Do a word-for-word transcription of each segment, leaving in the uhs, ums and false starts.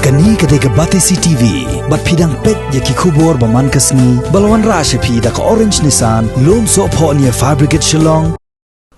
Kane ka dei ka Batesi T V, bad phi dang peit ïa ki khubor ba man ka sngi, ba la wanrah sha phi da ka Orange Nissan, Lumsohphoh near Fire Brigade Shillong.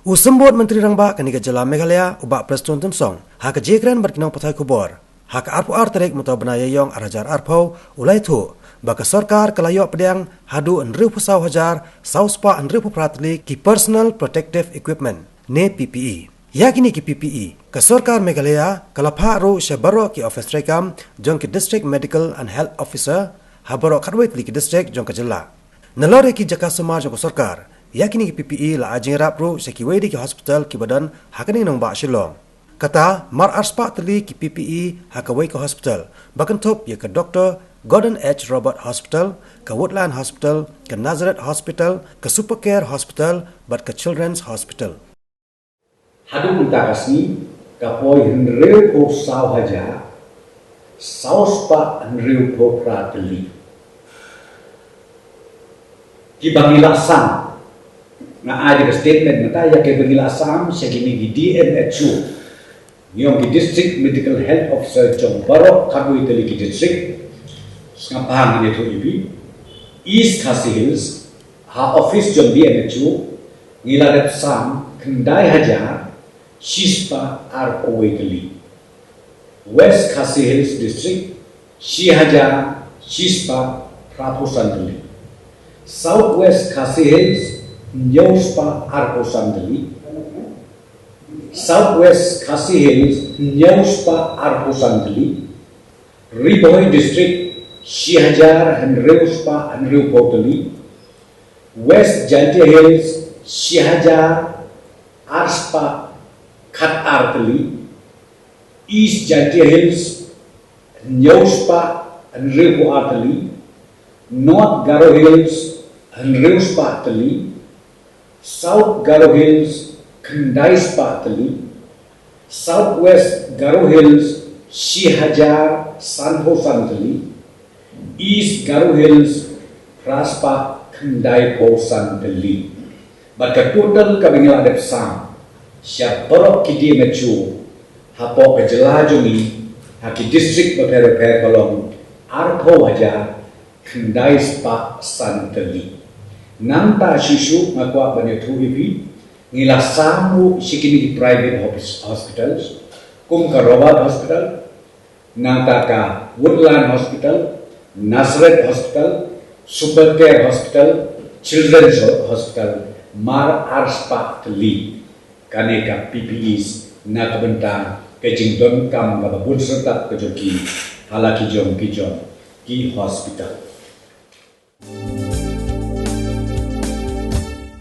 U Symbud Myntri Rangbah kane ka jylla Meghalaya, u Bah Prestone Tynsong, ha ka jingkren bad ki nongpathai khubor ha ka arphew ar tarik mynta u bnai Ïaïong ar hajar arphew, u la ïathuh ba ka sorkar ka la ïoh pdiang haduh hynriewphew saw hajar saw spah hynriewphew phra tylli ki personal protective equipment ne P P E. Ïa kine ki P P E, ka sorkar Meghalaya ka la phah ruh sha baroh ki office treikam jong ki District Medical and Health Officer ha baroh khatwei tylli ki district jong ka jylla. Nalor ïa ki jaka sumar jong ka sorkar, ïa kine ki P P E la ai jingïarap ruh sha kiwei de ki hospital kiba don ha kane ka nongbah Shillong. Kata, mar ar spah tylli ki P P E ha kawei ka hospital, ba kynthup ïa ka Doctor Gordon H Roberts Hospital, ka Woodland Hospital, ka Nazareth Hospital, ka Super Care Hospital, bad ka Children's Hospital. Haduh mynta ka sngi, ka poi hynriewphew saw hajar saw spah hynriewphew phra tylli. Kiba ngi la sam, nga ai da ka statement mynta, ïa kiba ngi la sam sha kine ki D M H O, ngi ong ki District Medical Health Officer jong baroh khatwei tylli ki district. Sngap bha, ngan ïathuh ïa phi. East Khasi Hills, ha office jong D M H O, ngi la dep sam khyndai hajar shispah arphew wei tylli. West Khasi Hills District, shi hajar shispah phraphew san tylli. South West Khasi Hills, hynñiewspah arphew san tylli. South West Khasi Hills, hynñiewspah arphew san tylli. Ri Bhoi District, shi hajar hynriewspah hynriewphew tylli. West Jaintia Hills, shi hajar arspah khat ar tylli. East Jaintia Hills, hynñiewspah hynriewphew ar tylli. North Garo Hills, hynriewspah tylli. South Garo Hills, khyndaispah tylli. South West Garo Hills, shi hajar sanphew san tylli. East Garo Hills, phraspah khyndaiphew san tylli. Bad ka total kaba ngi la dep sam sha baroh ki D M H O hapoh ka jylla jong ngi, ha ki district bapher bapher, ka long arphew hajar khyndaispah san tylli. Nangta shuh shuh nga kwah ban ïathuh ïa phi, ngi la sam ruh sha kine ki private hos-, hospitals, kum ka Roberts Hospital, nangta ka Woodland Hospital, Nazareth Hospital, Super Care Hospital, Children's Ho-, Hospital, mar arspah tylli kane ka P P Es na ka bynta ka jingdonkam kaba bun syrtap ka jong ki ha la ki jong ki jong ki hospital.